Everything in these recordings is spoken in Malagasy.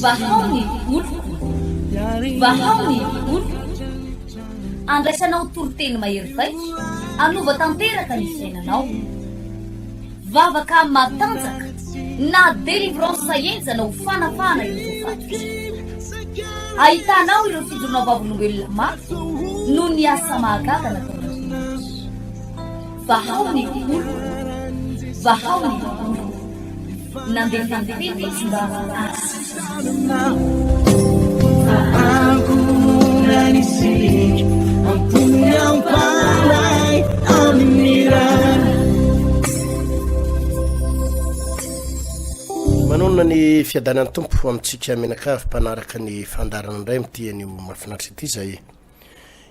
Vahao ny oloko, vahao ny oloko. Andraisanao toriteny mahery vaika, hanova tanteraka ny fiainanao. Vavaka matanjaka na délivrance henjana ho fanafahana ireo voafatotra. Ahitanao ireo fijoroana vavolombelona mafy noho ny asa mahagaga nataon'Andriamanitra. Vahao ny oloko, vahao ny oloko. Nandefa ny teny izy mba hahasitrana. Manonona ny fiadanan'ny Tompo amintsika mianakavy mpanaraka ny fandaharana indray amin'ity anio mahafinaritra ity izay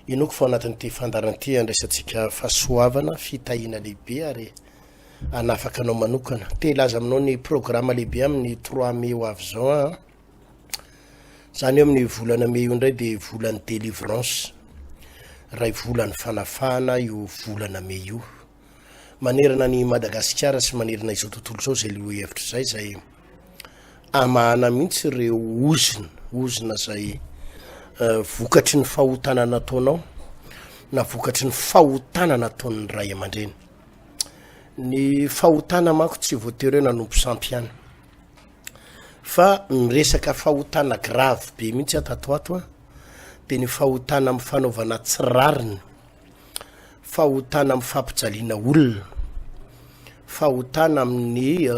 inoako fa ao anatin'ity fandaharana ity andraisantsika fahasoavana, fitahiana lehibe ary hanafaka anao manokana. Te hilaza aminao ny programa lehibe amin'ny trois mai ho avy izao aho an. Izany hoe amin'ny volana mey io indray dia volan'ny délivrance. Ray volan'ny fanafahana io volana mey io. Manerana ny Madagasikara sy manerana izao tontolo izao izay lohahevitra izay izay amahana mihitsy ireo ozona, ozona izay eh, vokatry ny fahotana nataonao na vokatry ny fahotana nataon'ny ray aman-dreny. Ny fahotana manko tsy voatery hoe nanompo sampy ihany. Fa miresaka fahotana grave be mihitsy aho tato ato a, de ny fahotana amin'ny fanaovana tsy rariny, fahotana amin'ny fampijaliana olona, fahotana amin'ny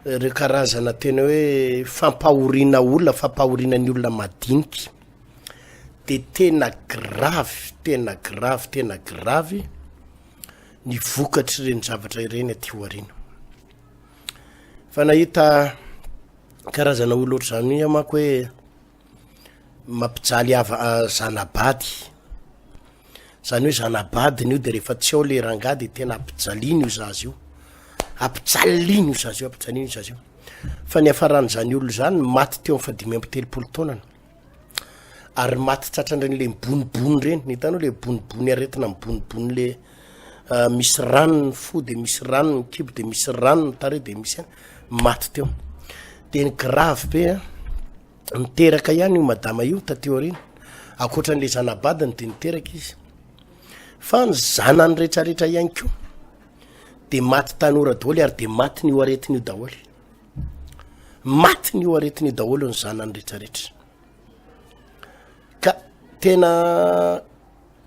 ireo karazana tena hoe fampahoriana olona, fampahoriana ny olona madinika, de tena grave, tena grave, tena grave ny vokatr'ireny zavatra ireny aty aoriana. Fa nahita karazana olona ohatr'izany aho manko hoe mampijaly hava- zana-bady, zany hoe zana-badiny io de rehefa tsy ao le rangahy de tena ampijaliany io zaza io, ampijaliany io zaza io, ampijaliany io zaza io, fa ny hiafaran'izany olona zany maty teo amy fahadimy amby telopolo taonany. ary maty tratran'ireny le mibonibony ireny, ny hitanao le bonibony aretina mibonibony le ah, misy rano ny fo de misy rano ny kibo de misy rano ny tarehy de misy maty teo, de ny grave be a, niteraka ihany io madama io taty aoriana, ankoatran'le zana-badiny de niteraka izy, fa ny zanany retraretra ihany koa de maty tanora daholo ary de maty n'io aretina io daholo. Matin'io aretina io daholo ny zanany retraretra. Ka tena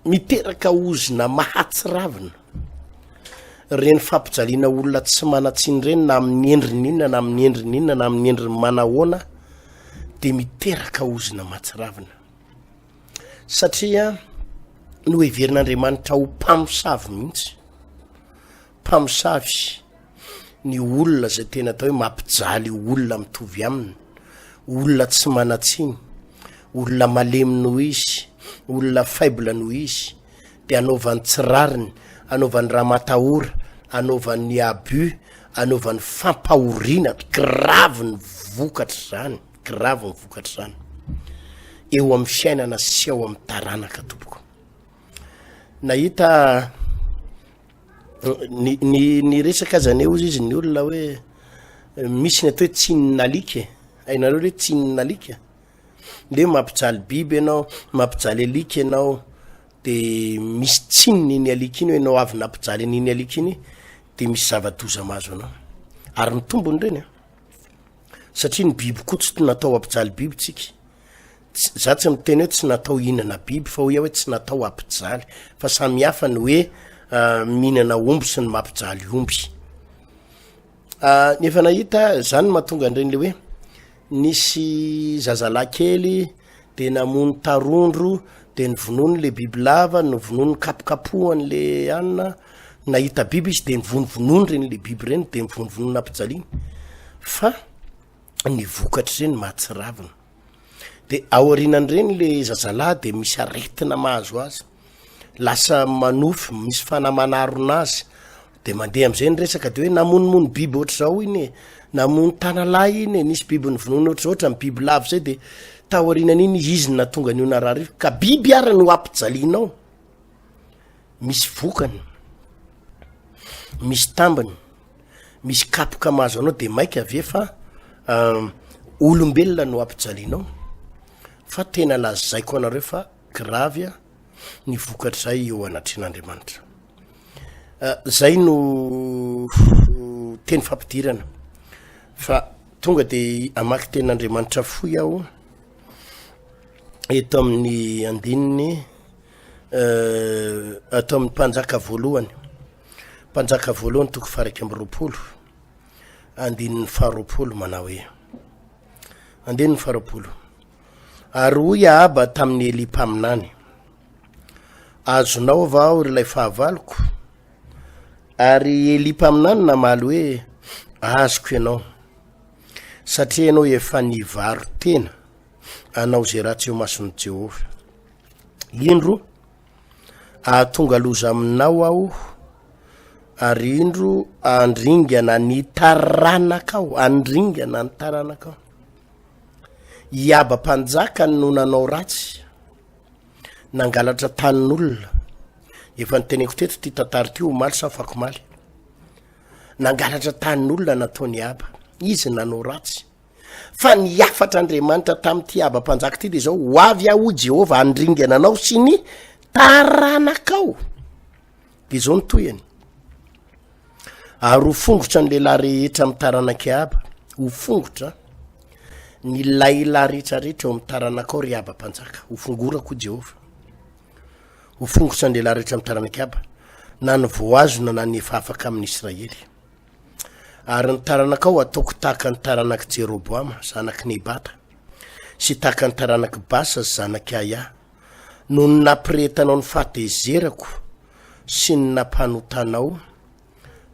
miteraka ozona mahatsiravina reny fampijaliana olona tsy manan-tsiny ireny na amin'ny endriny inona na amin'ny endriny inona na amin'ny endriny manahoana de miteraka ozona mahatsiravina satria noheverin'Andriamanitra ho mpamosavy mihitsy Mpamosavy, ny olona izay tena atao hoe mampijaly olona mitovy aminy, olona tsy manan-tsiny, olona malemy noho izy, olona faible noho izy, dia anaovany tsy rariny, anaovany ramatahora, anaovany abus, anaovany fampahoriana, grave ny vokatr'izany, grave ny vokatr'izany eo amin'ny fiainana sy ao amin'ny taranaka tompoko. Nahita Ny ny ny resaka aza anie hozy izy ny olona hoe misy ny atao hoe tsinin'alika e, hainareo le hoe tsinin'alika? Le hoe mampijaly biby ianao, mampijaly alika ianao de misy tsininy iny alika iny hoe ianao avy nampijaly an'iny alika iny de misy zava-doza mahazo anao, ary mitombony ireny an, satria ny biby koa tsy natao hampijaly biby tsika. Za tsy miteny hoe tsy natao hihinana biby fa hoy aho hoe tsy natao hampijaly fa samy hafa ny hoe mihinana omby sy ny mampijaly omby. Ny efa nahita zany no mahatonga an'ireny le hoe nisy zazalahy kely de namono tarondro de novonoiny le bibilava, novonoiny kapokapohany le anona, nahita biby izy de novonovonoiny reny le biby reny de novonovonoiny nampijaliany fa ny vokatr'ireny mahatsiravina. De aorianan'ireny le zazalahy de misy aretina mahazo azy, lasa manofy, misy fanahy manarona azy, de mandeha am'zay ny resaka de hoe namonomono biby ohatr'izao iny e, namono tanalahy iny e, nisy biby novonoina ohatr'izao ohatran'ny biby lava zay de taorianan'iny izy no nahatonga an'io narary io, ka biby ara no ampijalianao, misy vokany, misy tambiny. Misy kapoka mahazo anao de maika ve fa olombelona no ampijalianao? Fa tena lazaiko anareo fa gravy ny vokatr'izay eo anatrehan'Andriamanitra. Zay no teny fampidirana fa tonga de hamaky tenin'Andriamanitra fohy aho eto amin'ny andininy ato amin'ny mpanjaka voalohany, mpanjaka voalohany toko faha 21 andininy faharoapolo manao hoe, andininy faharoapolo, ary hoy Ahaba tamin'i Elia mpaminany, Azonao va aho ry ilay fahavaloko? Ary Elia mpaminany namaly hoe, Azoko ianao, satria ianao efa nivaro-tena hanao izay ratsy eo imason'i Jehovah. Indro, hahatonga loza aminao aho, ary indro handringana ny taranakao, handringana ny taranakao. I Aba mpanjaka no nanao ratsy, nangalatra tanin'olona. Efa niteneniko teto ity tantara ity omaly sa afakomaly. Nangalatra tanin'olona nataon'i Aba. Izy nanao ratsy. Fa ny hafatr'Andriamanitra tamin'ity Aba mpanjaka ity dia izao, ho avy aho hoy Jehovah handringana anao sy ny taranakao. Dia izao ny tohiny. Ary ho fongotra ny lehilahy rehetra amin'ny taranak'i Ahaba. Ho fongotra ny lahilahy rehetra rehetra eo amin'ny taranakao ry Ahaba mpanjaka. Ho fongorako hoy Jehovah. Ho fongotra ny lehilahy rehetra amin'ny taranak'i Ahaba, na ny voahazona na ny efa afaka amin'ny Israely. Ary ny taranakao hataoko tahaka ny taranak'i Jeroboama, zanak'i Nebata, sy tahaka ny taranak'i Basa, zanak'i Ahia, noho ny nampirehetanao ny fahatezerako sy ny nampanotanao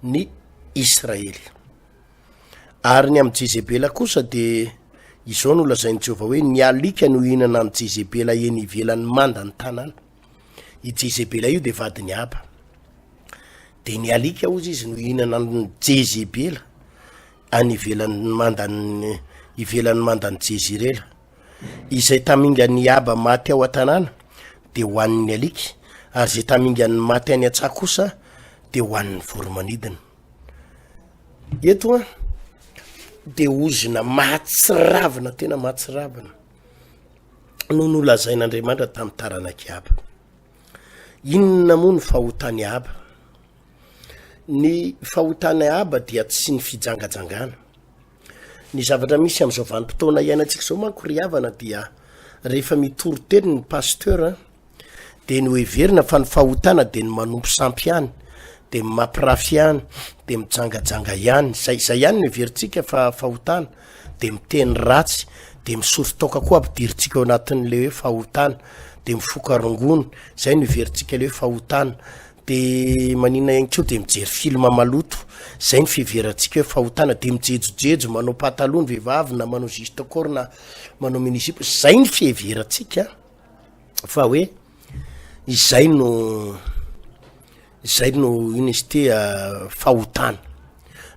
ny Israely. Ary ny amin'i Jezebela kosa dia izao no lazain'i Jehovah hoe, Ny alika no hihinana an'i Jezebela eny ivelan'ny mandan'ny tanàna. I Jezebela io dia vadin'i Ahaba. Dia ny alika hozy izy no hihinana an'i Jezebela any ivelan'ny mandan'ny ivelan'ny mandan'i Jezirela. Izay tamingan'ny Ahaba maty ao an-tanàna dia ho an'ny alika, ary izay tamingan'ny maty any an-tsaha kosa dia ho an'ny voro-manidina. Eto an, dia ozona mahatsiravina, tena mahatsiravina no nolazain'Andriamanitra tamin'ny taranak'i Ahaba. Inona moa ny fahotan'i Ahaba? Ny fahotan'i Ahaba dia tsy ny fijangajangana. Ny zavatra misy amin'izao vanim-potoana iainantsika izao manko ry havana dia rehefa mitory teny ny pasteur dia noheverina fa ny fahotana dia ny manompo sampy ihany, dia ny mampirafy ihany, dia mijangajanga ihany, zay zay ihany no heverintsika fa fahotana, dia miteny ratsy, dia misotro toaka koa ampidirintsika ao anatin'le hoe fahotana, dia mifoka rongony, zay no heverintsika le hoe fahotana, de maninona ihany koa de mijery film maloto, zay ny fiheverantsika hoe fahotana, de mijejojejo manao pataloha ny vehivavy na manao juste corps na manao mini jupe, zay ny fiheverantsika fa hoe izay no izay no ino izy ty fahotana.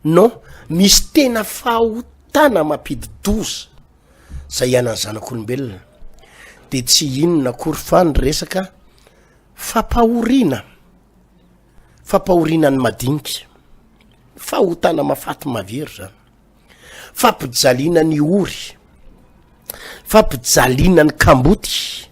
Non, misy tena fahotana mampidi-doza zay iainan'ny zanak'olombelona de tsy inona akory fa ny resaka Fampahoriana, fampahoriana ny madinika, fahotana mahafaty mahavery zany, fampijaliana ny ory, fampijaliana ny kamboty,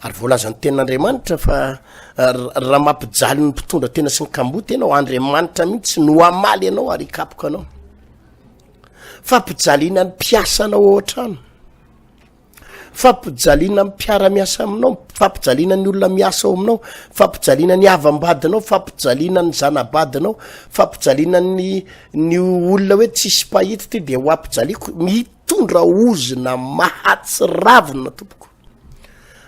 ary voalazan'ny tenin'Andriamanitra fa raha mampijaly ny mpitondra tena sy ny kamboty ianao, Andriamanitra mihitsy no hamaly anao ary hikapoka anao. Fampijaliana ny mpiasanao ao an-trano. Fampijaliana ny mpiara-miasa aminao, fampijaliana ny olona miasa ao aminao, fampijaliana ny havam-badinao, fampijaliana ny zana-badinao, fampijaliana ny ny olona hoe tsisy mpahita ity de ho ampijaliako, mitondra ozona mahatsiravina tompoko,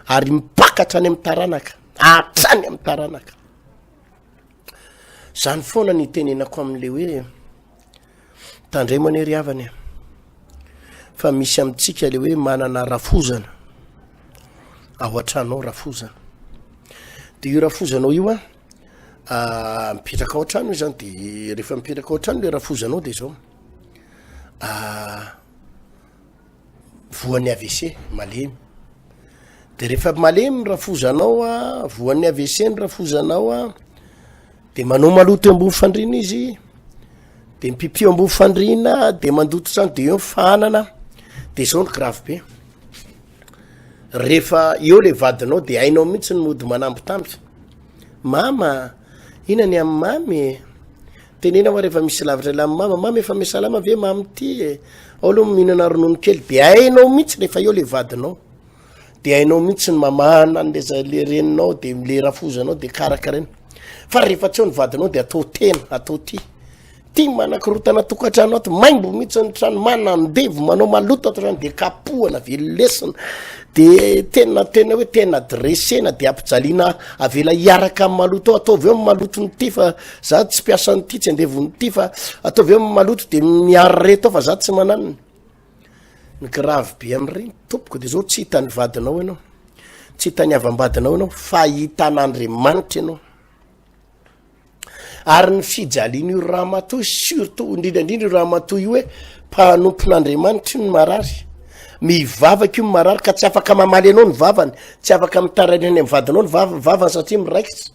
ary mipaka hatrany amin'ny taranaka, hatrany amin'ny taranaka. Zany foana ny itenenako amin'le hoe Tandremo anie ry havana e, fa misy amintsika le hoe manana rafozana ao an-trano ao rafozana, de io rafozanao io an, ah, mipetraka ao an-trano izy zany, de rehefa mipetraka ao an-trano le rafozanao de zao, ah, voan'ny AVC, malemy, de rehefa malemy ny rafozanao a, voan'ny AVC ny rafozanao a, de manao maloto eo ambony fandriana izy. De mipipi eo ambony fandriana, de mandoto trano, de eo ny fahanana, de zao ny grave be. Rehefa eo le vadinao de hainao mihitsy ny mody manambitamby. Mama, inona ny amin'i mamy e? Tenena hoa rehefa misy lavitra ela amin'i mama, mama efa misalama ve mamy ty e? Ao aloha mihinana ronono kely, de hainao mihitsy rehefa eo le vadinao. De hainao mihitsy ny mamahana an'le za- le reninao, de le rafozanao, de karakaraina. Fa rehefa tsy eo ny vadinao de atao tena, atao ty. Ty manakorotana tokantrano ato, maimbo mihitsy ny trano, manandevo, manao maloto ato trano, de kapohana, velesina, de tena tena hoe tena dressena, de ampijaliana avela hiaraka amin'ny maloto ao, ataovy eo amin'ny maloto ny ty fa za tsy mpiasan'ny ty, tsy andevon'ny ty fa ataovy eo amin'ny maloto de miary reto ao fa za tsy mananona. Ny grave be amin'ireny tompoko de zao tsy hitan'ny vadinao ianao, tsy hitan'ny havam-badinao ianao fa hitan'Andriamanitra ianao. Ary ny fijalian'io ramatoa surtout indrindra indrindra io ramatoa io hoe mpanompon'Andriamanitra io ny marary. Mivavaka io ny marary ka tsy afaka mamaly anao ny vavany, tsy afaka mitaraina any amin'ny vadinao ny vava- vavany satria miraikitra.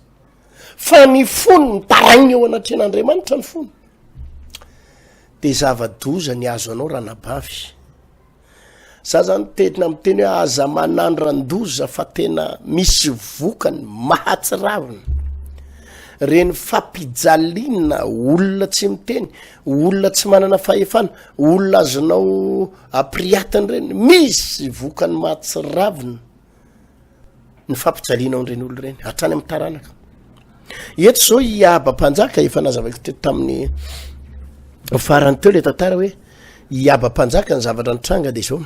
Fa ny fony mitaraina eo anatrehan'Andriamanitra ny fony. De zava-doza ny azo anao ranabavy. Za zany tena miteny hoe aza manandran-doza fa tena misy vokany mahatsiravina. Reny fampijaliana olona tsy miteny, olona tsy manana fahefana, olona azonao ampiriatana ireny, misy vokany mahatsiravina. ny fampijaliana an'ireny olona ireny hatrany amin'ny taranaka. Eto izao i Ahaba mpanjaka efa nazavaiko teto tamin'ny farany teo le tantara hoe i Ahaba mpanjaka ny zavatra nitranga de izao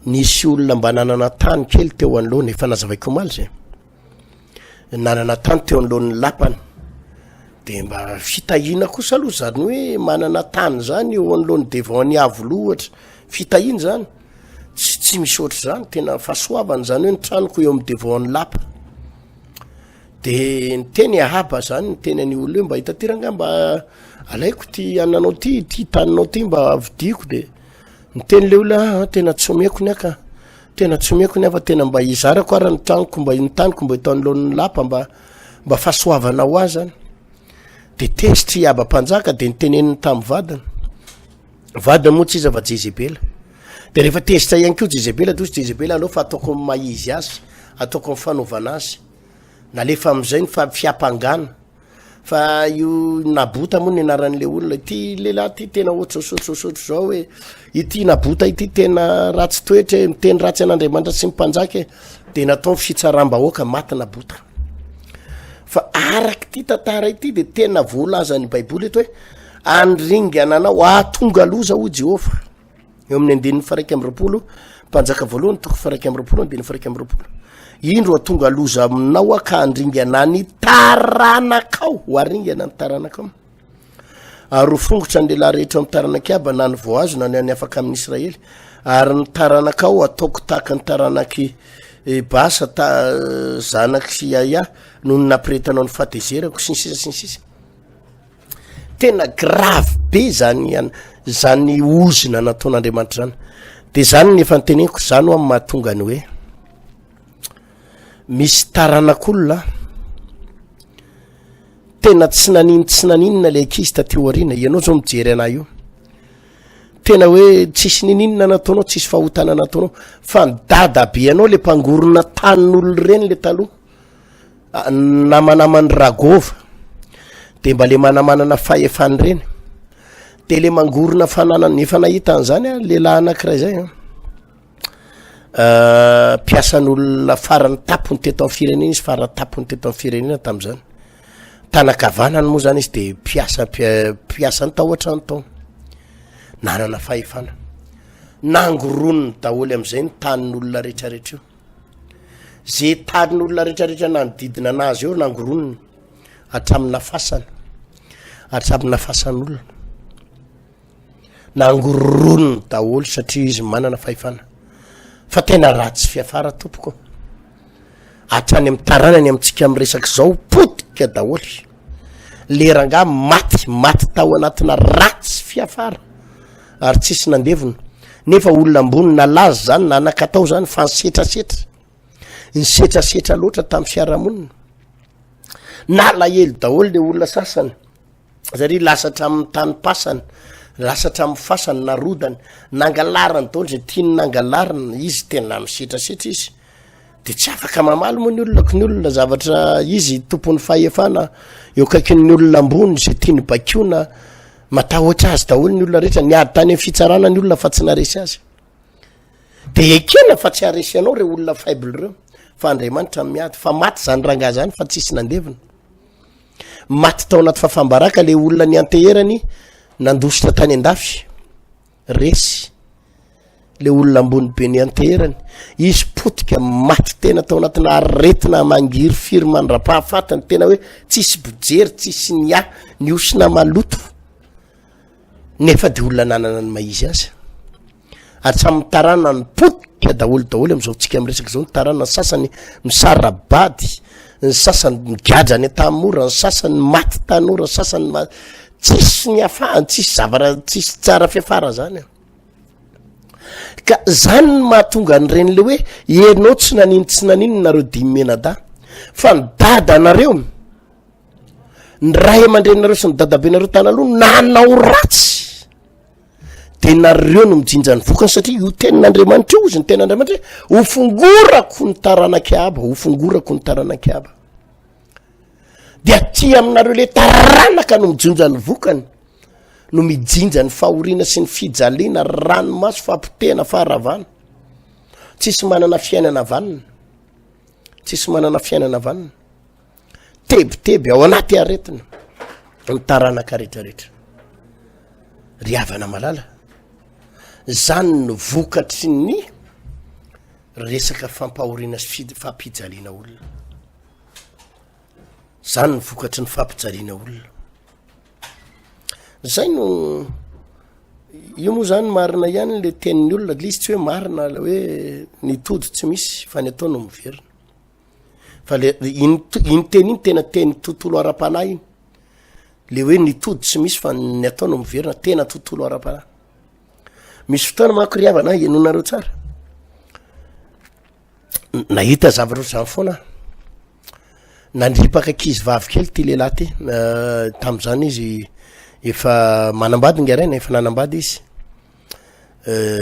nisy olona mba nanana tany kely teo anoloana efa nazavaiko omaly zay nanana tany teo anoloan'ny lapany de mba fitahiana kosa aloha zany hoe manana tany zany eo anoloan'ny devant ny Iavoloha ohatra fitahiana zany Tsy tsy misy ohatr'izany, tena fahasoavana zany hoe ny tranoko eo amin'ny devant ny lapa. De niteny Ahaba zany, niteny an'io olona io mba hita ty rangahy mba alaiko ty ananao ty, ty taninao ty mba vidiako de niteny le olona ah, ah tena tsy omeko ny ahy ka, tena tsy omeko ny ahy fa tena mba hizarako ara ny tranoko mba ny taniko mba eto anoloan'ny lapa mba mba fahasoavana ho ahy zany. De tezitra i Ahaba mpanjaka de niteneniny tamin'ny vadiny. Vadiny moa tsy iza fa Jezebela. De rehefa tezitra ihany koa Jezebela de hozy Jezebela aleo fa ataoko amin'ny maha izy azy, ataoko amin'ny fanaovana azy. Nalefa amin'izay ny fiampangana fa io Nabota moa ny anaran'le olona, ity lehilahy ity tena ohatr'izao sy ohatr'izao sy ohatr'izao hoe, ity Nabota ity tena ratsy toetra e, miteny ratsy an'Andriamanitra sy ny mpanjaka e. De natao ny fitsaram-bahoaka, maty Nabota. Fa arak'ity tantara ity de tena voalazan'ny Baiboly eto hoe Handringana anao hahatonga loza, hoy Jehovah. Eo amin'ny andininy faraika amby 20, Mpanjaka voalohany, toko faraika amby 20, andininy faraika amby 20. Indro hatonga loza aminao aho ka handringana ny taranakao, ho haringana ny taranakao. Ary ho fongotra ny lehilahy rehetra ao amin'ny taranak'i Aba, na ny voahazo na ny an'ny afaka amin'ny Israely. Ary ny taranakao ataoko tahaka ny taranak'i eh, Basa, ta, zanak'i Iaia, noho ny nampiretanao ny fahatezerako, sy ny sisa sy ny sisa. Tena grave be zany an zany ozona nataon'Andriamanitra zany. De zany ny efa noteneniko, zany hoa mahatonga ny hoe misy taranak'olona tena tsy nanino tsy naninona le ankizy taty aoriana, ianao zao mijery anah io, tena hoe tsisy nininona nataonao, tsisy fahotana nataonao, fa ny dadabe anao le mpangorona tanin'olo reny le taloha, namanaman'i Ragôva de mba le manamanana fahefana ireny de le mangorona fananana efa nahita an'izany a lehilahy anankiray zay a euh, mpiasan'olona farany tapony teto amin'ny firenena izy farany tapony teto amin'ny firenena tamin'izany tanakavanany moa zany izy de mpiasa mpiasany tao an-trano tao nanana fahefana nangoroniny daholo am'izay ny tanin'olona rehetrarehetra io Ze tarin'olona retraretra nanodidina anazy eo nangoroniny hatramina fasana, hatramina fasan'olona. Nangoroniny daholo satria izy manana fahefana. Fa tena ratsy fiafara tompoko. Hatrany amin'ny taranany amintsika miresaka izao potika daholo. Le rangahy maty, maty tao anatina ratsy fiafara. ary tsisy nandevona nefa olona ambony nalaza zany nanakatao zany fa nisetrasetra nisetrasetra loatra tamin'ny fiarahamonina nalahelo daholo le olona sasany. Satria lasa hatramin'ny tanim-pasany, lasa hatramin'ny fasany, narodany, nangalariny daholo izay tiany nangalarina, izy tena misetrasetra izy. De tsy afaka mamaly moa ny olona ko ny olona zavatra izy tompon'ny fahefana eo akaikin'ny olona ambony izay tiany baikoana, matahotra azy daholo ny olona rehetra, niady tany amin'ny fitsarana ny olona fa tsy naresy azy. De ekena fa tsy haresy anao ireo olona faible ireo, fa Andriamanitra miady, fa maty zany rangahy zany fa tsisy nandevina. Maty tao anaty fafam-baraka le olona nianteherany nandositra tany an-dafy. Resy le olona ambony be nianteherany. Izy potika maty tena tao anatina aretina mangirifiry mandra-pahafatiny. Tena hoe tsisy mpijery, tsisy niahy, nihosina maloto. Nefa de olona nanana ny maha izy azy. Hatramin'ny taranany potika daholo daholo amin'izao tsika miresaka izao ny taranany sasany misara-bady, ny sasany migadra any an-tanimora, ny sasany maty tanora, ny sasany ma-, tsisy ny afahany, tsisy zavatra, tsisy tsara fiafara zany an. Ka zany no mahatonga an'ireny le hoe ianao tsy nanino tsy nanino nareo dimy menadahy, fa ny dadanareo, ny ray aman-dreninareo sy ny dadabenareo tany aloha nanao ratsy. de nareo no mijinja ny vokany satria io tenin'Andriamanitra io ozy ny tenin'Andriamanitra hoe hofongorako ny taranak'i Ahaba, hofongorako ny taranak'i Ahaba. De aty aminareo le taranaka no mijinja ny vokany, no mijinja ny fahoriana sy ny fijaliana, ranomaso, fampotehana, faharavana. Tsisy manana fiainana vanona, tsisy manana fiainana vanona. Tebiteby ao anaty aretina ny taranaka rehetrarehetra. Ry havana malala, zany no vokatry ny resaka fampahoriana sy fid- fampijaliana olona. Zany no vokatry ny fampijaliana olona. Zay no io moa zany marina ihany le tenin'ny olona, le izy tsy hoe marina le hoe ny tody tsy misy fa ny atao no miverina. Fa le iny iny teny iny tena teny tontolo ara-panahy iny. Le hoe ny tody tsy misy fa ny atao no miverina, tena tontolo ara-panahy. Misy fotoana manko ry havana, henoinareo tsara. Nahita zavatra ohatr'izany foana aho. Nandripaka ankizy vavy kely ty lehilahy ty, tam'zany izy efa manambady nga rainy, efa nanambady izy.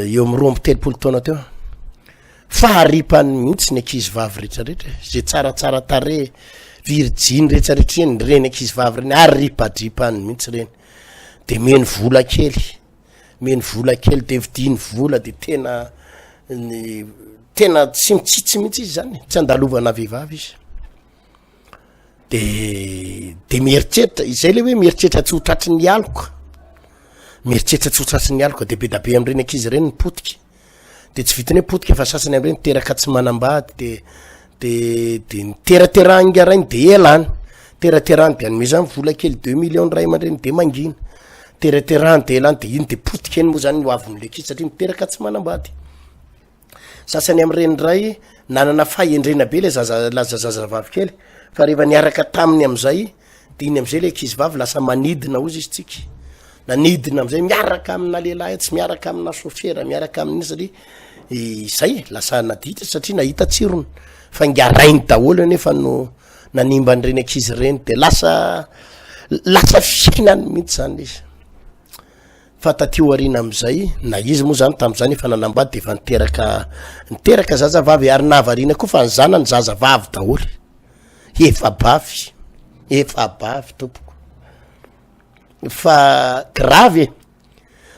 Eo amin'ny 32 taona teo. Fa aripany mihitsy ny ankizy vavy rehetrarehetra, zay tsaratsara tarehy, virjiny rehetrarehetra eny, reny ankizy vavy reny, aripadripany mihitsy reny. De meny vola kely, meny vola kely, de vidiany vola, de tena ny tena tsy mitsitsy mihitsy izy zany, tsy andalovana vehivavy izy. De de mieritreritra, izay le hoe mieritreritra tsy ho tratry ny aloka, mieritreritra tsy ho tratry ny aloka, de be da be am'ireny ankizy ireny ny potika. De tsy vitan'ny hoe potika fa sasany am'ireny teraka tsy manambady, de de de niteraterahany ingahy rainy de elany, teraterahany de anomezany vola kely deux millions ny ray aman-dreny de mangina, teraterahany de elany de iny de potika iny moa zany ny ho avin'le ankizy satria miteraka tsy manambady. Sasany amin'ireny indray nanana fahendrena be le zaza laza zazavavy kely fa rehefa niaraka taminy am'izay de iny am'izay le ankizy vavy lasa manidina ozy izy tsiky nanidina am'izay miaraka amina lehilahy tsy miaraka amina sofera miaraka amin'iny satria izay e, lasa naditra satria nahita tsirony fa ngarainy daholo anefa no nanimba an'ireny ankizy ireny de lasa lasa fiainany mihitsy zany le izy. Fa taty aoriana amin'izay, na izy moa zany tamin'izany efa nanambady de efa niteraka niteraka zazavavy ary nahavariana koa fa ny zanany zazavavy daholo, efa-bavy, efa-bavy tompoko, fa grave e,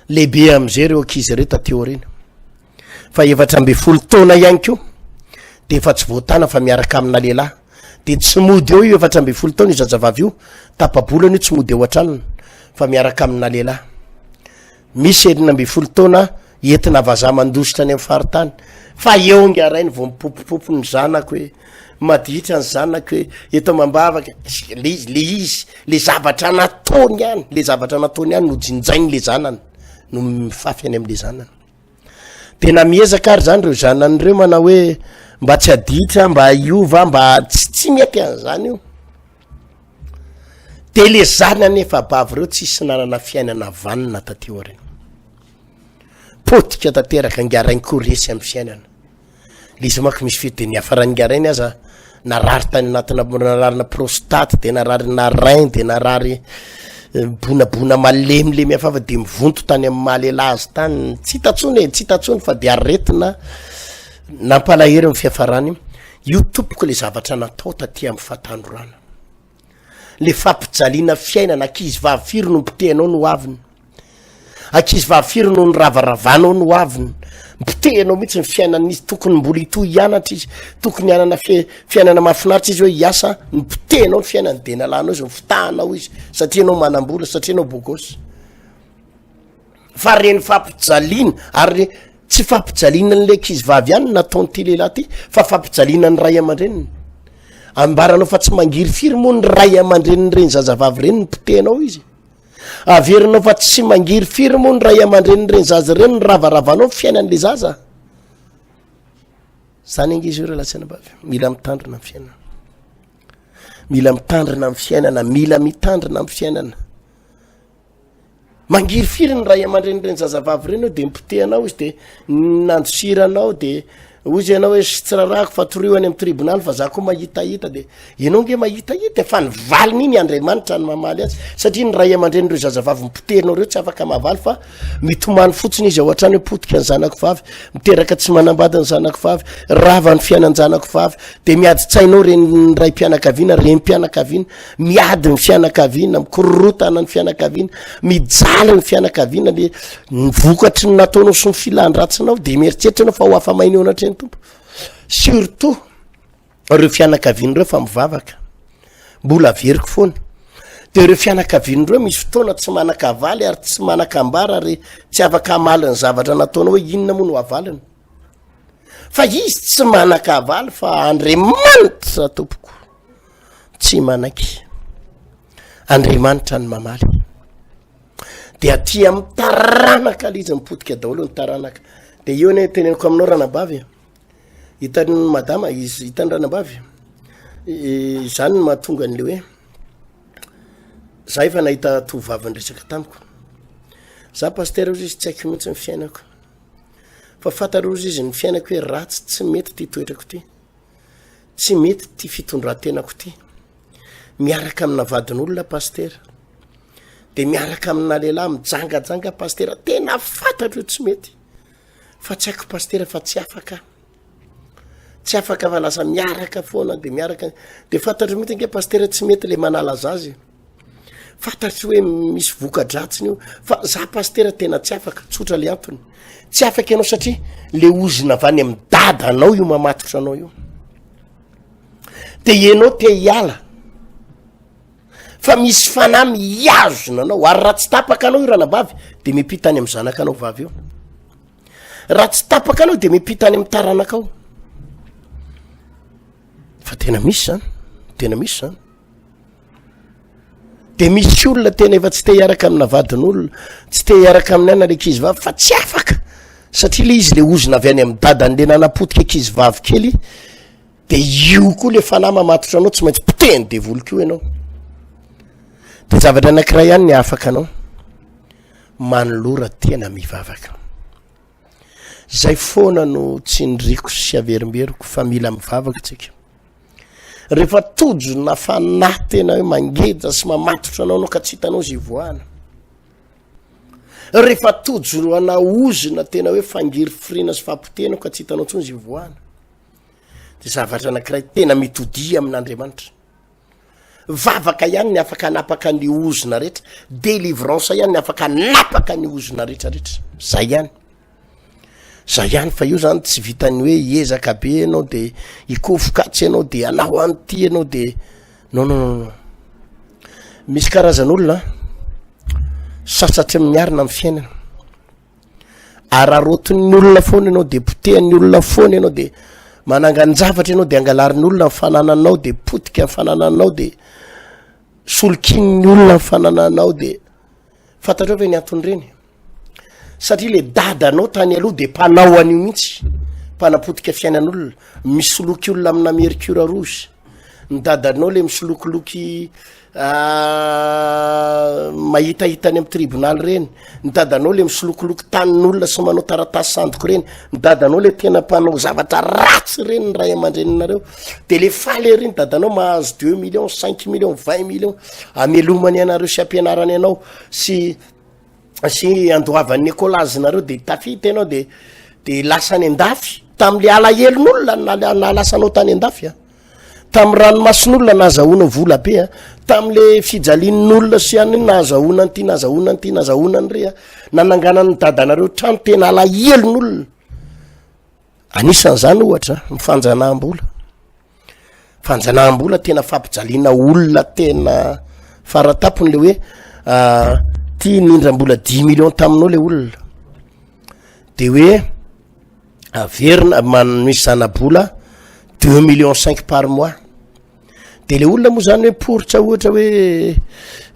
lehibe amin'izay ireo ankizy ireo taty aoriana, fa 14 taona ihany koa de efa tsy voatana fa miaraka amina lehilahy. De tsy mody eo io 14 taona io zazavavy io, tapa-bolana io tsy mody eo an-tranony fa miaraka amina lehilahy. Misy 16 taona entina vazaha mandositra any amin'ny faritany fa eo ingahy rainy vao mipopopopo ny zanako hoe maditra ny zanako hoe eto amam-bavaka le izy le izy le zavatra nataony ihany le zavatra nataony ihany no jinjainy le zanany no mifafy any am'le zanany. Tena miezaka ary zany reo zanany reo manao hoe mba tsy haditra mba hiova mba tsy tsy mety an'izany io. De le zanany efa bavy reo tsisy nanana fiainana vanona taty aoriana. Potika tanteraka ngarainy koa resy amin'ny fiainana. Le izy manko misy fety de niafaran'ny ngarainy aza narary tany anatina nararina prostate de narary na rein de narary. Bonabona malemilemy hafahafa de mivonto tany amin'ny maha lehilahy azy tany, tsy hita tsony e, tsy hita tsony fa de aretina nampalahelo ny fiafarany. Io tompoko le zavatra natao taty amin'ny fahatanorana, le fampijaliana fiainana, ankizy vavy firy no potehanao ny hoaviny. Ankizy vavy firy no niravaravanao ny hoaviny? Mpotehinao mihitsy ny fiainan'izy, tokony mbola hitohy hianatra izy, tokony hanana fiainana mahafinaritra izy hoe hiasa, nipotehinao ny fiainany de nalanao izy, nifitahanao izy satria ianao manam-bola, satria ianao beau gosse. Fa reny fampijaliana, ary tsy fampijaliana an'ilay ankizy vavy ihany no nataon'ity lehilahy ity fa fampijaliana ny ray aman-dreniny. Ambaranao fa tsy mangirifiry moa ny ray aman-drenin'ireny zazavavy ireny ny potehinao izy. Averinao fa tsy mangirifiry moa ny ray aman-drenin'ireny zaza ireny ny ravaravanao ny fiainan'le zaza. Zany ange izy io rahalahy sy anabavy. Mila mitandrina amin'ny fiainana. Mila mitandrina amin'ny fiainana, mila mitandrina amin'ny fiainana. Mangirifiry ny ray aman-drenin'ireny zazavavy ireny eo de mipotehanao izy de nandosiranao de Hoy ianao hoe tsy rarahako fa torio any amin'ny tribonaly fa za koa mahitahita de ianao nge mahitahita fa ny valiny iny Andriamanitra no mamaly azy satria ny ray aman-drenin'ireo zazavavy mipoterinao ireo tsy afaka mahavaly fa mitomany fotsiny izy ao an-trano hoe potika ny zanako vavy, miteraka tsy manambady ny zanako vavy, rava ny fiainan-janako vavy, de miady tsainao reny raim-pianakaviana, renim-pianakaviana, miady ny fianakaviana, mikororotana ny fianakaviana, mijaly ny fianakaviana le ny vokatry ny nataonao sy ny filan-dratsinao de mieritreritra ianao fa ho afa-maina eo anatrehan'ny Tompo. Surtout ireo fianakaviana ireo fa mivavaka, mbola averiko foana, de ireo fianakaviana ireo misy fotoana tsy manan-kavaly ary tsy manan-kambara ary tsy afaka hamaly ny zavatra nataonao hoe inona moa no havaliny. Fa izy tsy manan-kavaly fa Andriamanitra tompoko. Tsy manaiky. Andriamanitra ny mamaly. De aty amin'ny taranaka le izy mipotika daholo ny taranaka. De eo anie teneniko aminao ranabavy a. Hitan'ny madama izy, hitan'ny ranabavy. Izany no mahatonga an'le hoe za efa nahita tovovavy niresaka tamiko. Za pasitera hozy izy tsy haiko mihitsy ny fiainako. Fa fantatro hozy izy ny fiainako hoe ratsy, tsy mety ty toetrako ty. Tsy mety ty fitondrantenako ty. Miaraka amina vadin'olona pasitera. De miaraka amina lehilahy mijangajanga pasitera. Tena fantatro io tsy mety. Fa tsy haiko pasitera fa tsy afaka. Tsy afaka fa lasa miaraka foana de miaraka. De fantatro mihitsy ange pasitera tsy mety le manala zaza e. Fantatro hoe misy voka-dratsiny io fa za pasitera tena tsy afaka, tsotra le antony. Tsy afaka ianao satria le ozona avy any amin'ny dadanao io mamatotra anao io. De ianao te hiala fa misy fanahy mihazona anao ary raha tsy tapaka anao io ranabavy de miampita any amin'ny zanakanao vavy eo. Raha tsy tapaka anao de miampita any amin'ny taranakao. Fa tena misy zany, tena misy zany. De misy olona tena efa tsy te hiaraka amina vadin'olona, tsy te hiaraka amin'ny ana le ankizy vavy fa tsy afaka satria le izy le ozona avy any amin'ny dadany le nanapotika ankizy vavy kely de io koa le fanahy mamatotra anao tsy maintsy potehin'ny devoly koa ianao. De zavatra anankiray ihany ny afaka anao, manolora tena mivavaka. Zay foana no tsindriko sy averimberiko fa mila mivavaka tsika. Rehefa tojo na fanahy tena hoe mangeja sy mamatotra anao anao ka tsy hitanao izay ivoahana. Rehefa tojo ana ozona tena hoe fangirifiriana sy fampotehana ka tsy hitanao intsony izay ivoahana. De zavatra anankiray tena mitodia amin'Andriamanitra. Vavaka ihany ny afaka hanapaka ny ozona rehetra, délivrance ihany ny afaka hanapaka ny ozona rehetra rehetra. Zay ihany. Zay ihany fa io zany tsy vitan'ny hoe hiezaka be ianao de hikofoka atsy ianao de hanao an'ity ianao de non non non non. Misy karazan'olona sasatry ny miarina amin'ny fiainana. Araraotin'ny olona foana ianao de potehan'ny olona foana ianao de manangan-javatra ianao de angalarin'ny olona ny fanananao de potika ny fanananao de solokian'ny olona ny fanananao de fantatrao ve ny anton'ireny? Satria le dadanao tany aloha de mpanao an'io mihitsy, mpanapotika fiainan'olona, misoloky olona amina mercure rouge, ny dadanao le misolokiloky. Mahitahita any amin'ny tribonaly ireny, ny dadanao le misolokoloky tanin'olona sy manao taratasy sandoka ireny, ny dadanao le tena mpanao zavatra ratsy ireny ny ray aman-dreninareo, de le faly ery ny dadanao mahazo deux millions, cinq millions, vingt millions, amelomany anareo sy ampianarany anao sy sy andoavan'ny écolage nareo de tafita ianao de de lasa any an-dafy, tam'le alahelon'olona nahalasa anao tany an-dafy a. Tamin'ny ranomason'olona nahazahoana vola be a, tamin'le fijalian'olona sy any nahazahoana an'ity nahazahoana an'ity nahazahoana an'irey a, nananganan'ny dadanareo trano tena alahelon'olona. Anisan'izany ohatra ny fanjanaham-bola. Fanjanaham-bola tena fampijaliana olona tena faratapony le hoe ty nindram-bola dix millions taminao le olona. De hoe averina man- misy zanabola deux millions cinq par mois de le olona moa zany hoe poritra ohatra hoe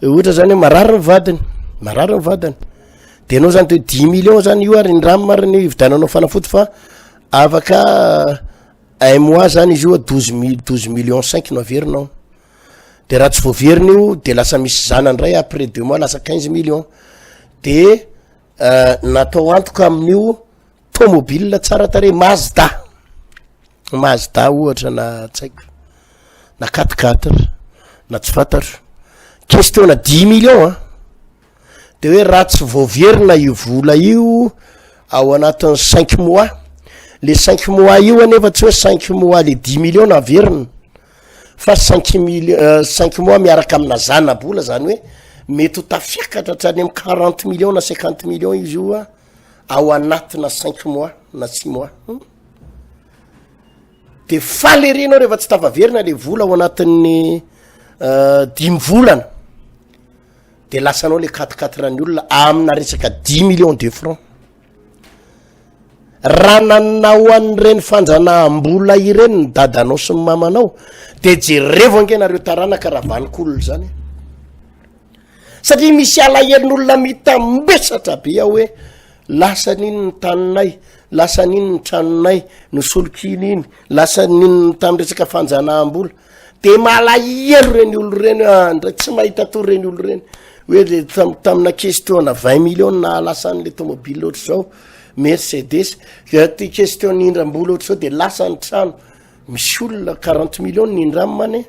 ohatra zany hoe marary ny vadiny marary ny vadiny de anao zany de hoe dix millions zany io ary indramina ary ny ividiananao fanafody fa afaka un mois zany izy io a douze mille douze millions cinq no averinao de raha tsy voaverina io de lasa misy zanany ndray après deux mois lasa quinze millions de Natao antoka amin'io tomobile tsara tarehy Mazda, Mazda ohatra na tsy haiko na quatre quatre na tsy fantatro, question-na dix millions an, de hoe raha tsy voaverina io vola io ao anatin'ny cinq mois, le cinq mois io anefa tsy hoe cinq mois le dix millions no averina, fa cinq mille cinq mois miaraka amina zanabola zany hoe mety ho tafiakatra hatrany amy quarante millions na cinquante millions izy io a ao anatina cinq mois na six mois hum de faly ery anao rehefa tsy tafaverina le vola ao anatin'ny dimy volana de lasanao le quatre quatre ny olona amina resaka dix millions de francs Raha nanao an'ireny fanjanaham-bola ireny ny dadanao sy ny mamanao de jerevo ange nareo taranaka raha vanon-kolona zany e. Satria misy alahelon'olona mitambesatra be ao hoe lasan'iny ny taninay, lasan'iny ny tranonay, nosolokiana iny, lasan'iny tamin'ny resaka fanjanaham-bola. De malahelo reny olo reny hoe ah, ndray tsy mahita tory reny olo reny hoe le tam-, tamina question-na vingt millions nahalasa an'le tomobile ohatr'izao, mercedes, ty question nindram-bola ohatr'izao de lasa ny trano, misy olona quarante millions nindramany,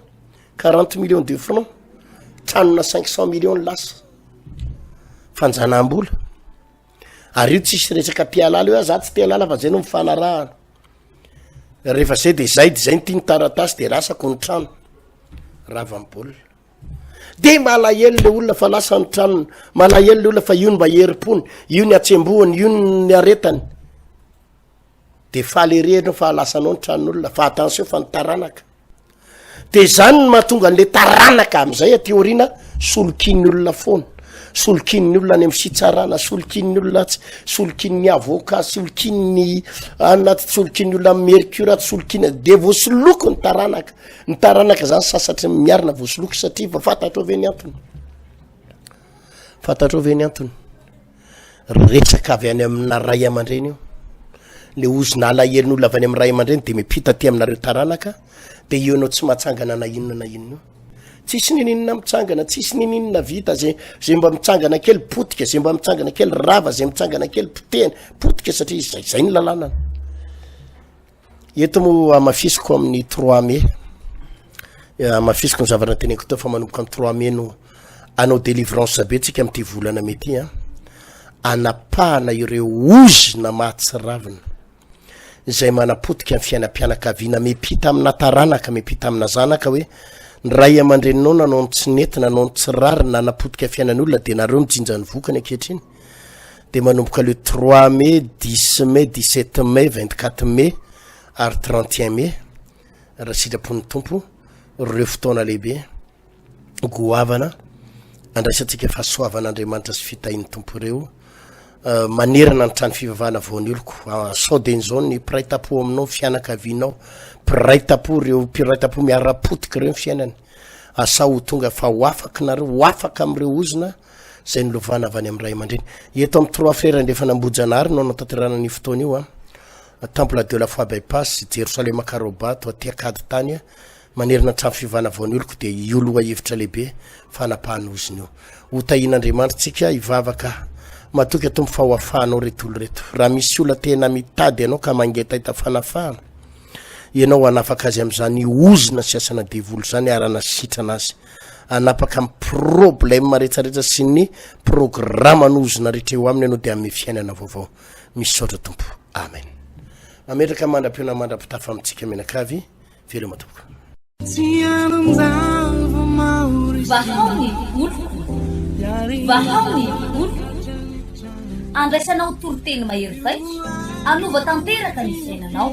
quarante millions de francs, tranona cinq cent millions lasa, fanjanaham-bola, ary io tsisy resaka mpialala io ah, za tsy te halala fa zay no mifanarahana. Rehefa zay de zay de zay ny tiany taratasy de lasako ny trano. Rava ny baolina. De malahelo le olona fa lasa ny tranony, malahelo le olona fa io ny mba herim-pony, io ny hatsembohany, io ny aretany. De faly ery enao fa lasanao ny tranon'olona fa attention fa ny taranaka. De zany no mahatonga an'le taranaka am'zay aty aoriana solokian'ny olona foana, solokian'ny olona any amy fitsarana, solokian'ny olona atsy, solokian'ny avocat, solokian'ny anona atsy, solokian'ny olona amy mercure atsy, solokiana, de voasoloky ny taranaka, ny taranaka zany sasatry ny miarina voasoloky satria fa fantatrao ve ny antony? Fantatrao ve ny antony? Resaka avy any amina ray aman-dreny io. Le ozona alahelon'olona avy any amin'ny ray aman-dreny de mipita aty aminareo taranaka, de eo ianao tsy mahatsangana na inona na inona io. Tsisy nininona mitsangana, tsisy nininona vita, zay zay mba mitsangana kely potika, zay mba mitsangana kely rava, zay mitsangana kely potehina, potika satria zay zay ny lalàna. Eto moa hamafisiko amin'ny trois mai, hamafisiko ny zavatra noteneniko teo fa manomboka amin'ny trois mai no hanao délivrance be tsika amin'ity volana mai ity an, anapahana ireo ozona mahatsiravina izay manapotika ny fiainam-pianakaviana, miampita amina taranaka, miampita amina zanaka hoe ny ray aman-dreninao nanao ny tsy nety, nanao ny tsy rariny, nanapotika fiainan'olona de nareo mijinja ny vokany ankehitriny. de manomboka le trois mai, dix mai, dix sept mai, 24 mai ary 31 mai raha sitrapon'ny Tompo ireo fotoana lehibe goavana andraisantsika fahasoavan'Andriamanitra sy fitahian'ny Tompo ireo eh, manerana ny trano fivavahana voan'ny oloko. Ah, sao dia izao ny mpiray tampo aminao, fianakavianao, mpiray tampo ireo mpiray tampo miara-potika ireo ny fiainany. Asao ho tonga fa ho afaka nareo, ho afaka amin'ireo ozona izay nolovana avy any amin'ny ray aman-dreny. Eto amin'ny Trois Frères Andrefana Ambohijanahary no anatanterahana an'io fotoana io. Temple de la Foi Bypass, Jerosalema Karaobato, aty Ankaditany. Manerana hatramin'ny fiovana vao ny oloko dia io lohahevitra lehibe fanapahana ozona io. Ho tahian'Andriamanitra tsika hivavaka matoky Tompo fa ho afahanao reto olo reto. Raha misy olona tena mitady anao ka mangetaita fanafahana, ianao hanafaka azy amin'izany ozona sy asana devoly izany ary hanasitrana azy. Hanapaka ny problème rehetrarehetra sy ny programan'ozona rehetra eo aminy ianao dia hanome fiainana vaovao. Misaotra Tompo. Amen. Mametraka mandra-pihaona mandra-pitafa amintsika mianakavy. Veloma tompoko. Vahao ny oloko, vahao ny oloko. Andraisanao toriteny mahery vaika, hanova tanteraka ny fiainanao.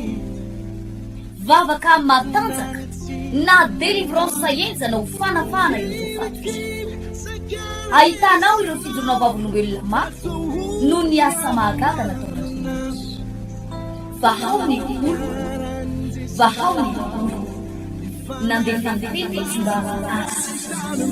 Vavaka matanjaka na délivrance henjana ho fanafahana ireo voafatotra. Ahitanao ireo fijoroana vavolombelona mafy noho ny asa mahagaga nataon'Andriamanitra. Vahao ny oloko, vahao ny oloko. Nandefa ny teny izy mba hahasitrana.